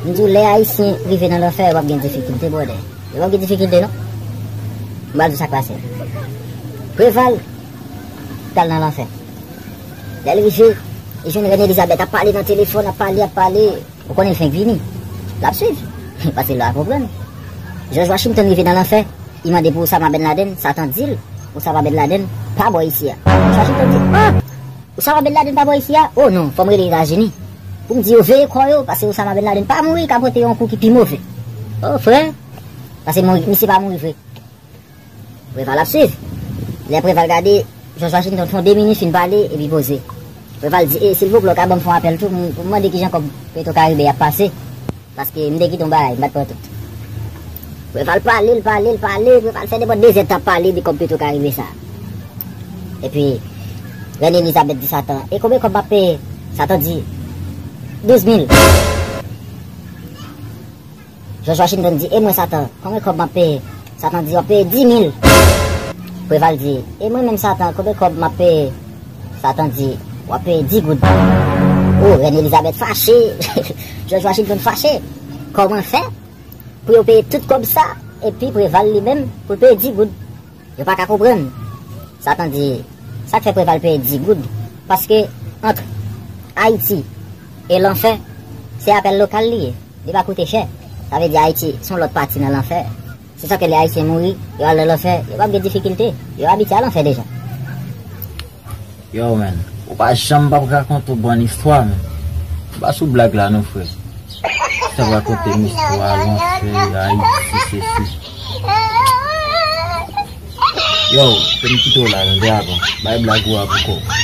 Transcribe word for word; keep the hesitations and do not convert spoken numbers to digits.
M di w, lè Ayisyen rive nan lanfè, yo p ap gen difikilte, brother. Yo p ap gen difikilte, non. M pral di w sa k pase. Preval t al nan lanfè. Lè l rive, li jwenn Rèn Elizabèt ap pale nan telefòn, ap pale, ap pale. Ou konnen l fenk vini. L ap swiv. Paske l pa konprann. George Washington rive nan lanfè, li mande pou Osama Ben Laden, Satan di l, Osama Ben Laden pa bò isi a. George Washington di, ah! Osama Ben Laden pa bò isi a? Oh non, fò m rele Etazini. Pou m di yo veye kò yo, paske Osama Ben Laden pa mouri, ka pote yon kou ki pi move. Oh, frè. Paske mouri, misye pa mouri vre. Preval ap swiv. Lè Preval gade, George Washington fè yon de minit fin pale, epi poze. Preval di, e, silvouplè, w ka ban m fè yon apèl tou, pou m, pou m mande kijan kòb Petro Caribe ap pase. Paske m te kite yon bagay, m pa t pran tout. Preval pale, l pale, l pale, Preval fè nenpòt de zèd t ap pale de kòb Petro Caribe sa. Epi, Rèn Elizabèt di Satan, e konbyen kòb m ap peye? Satan di, douz mil. George Washington di, e mwen Satan, konbyen kòb m ap peye? Satan di, w ap peye dis mil. Preval di, e mwen menm Satan, konbyen kòb m ap peye? Satan di, w ap peye dis goud. O, Rèn Elizabèt fache. George Washington fache. Kòman fè pou yo peye tout kòb sa, epi Preval li menm pou l peye dis goud? Yo pa ka konprann. Satan di, sa k fè Preval peye dis goud? Paske ant Ayiti e lanfè, se apèl lokal li ye. Li pa koute chè. Sa vle di Ayiti se yon lòt pati nan lanfè. Se sa k fè lè Ayisyen mouri, yo al nan lanfè, yo p ap gen difikilte. Yo abitye al lanfè deja. Yo, man, ou pa janm p ap rakonte yon bòn istwa, man. Ou pa sou blag la non, frè. Sa rakonte m istwa lanfè, Ayiti, sesi. Yo, fè m kite w la, tande avan. Bay blag ou a pou kò w.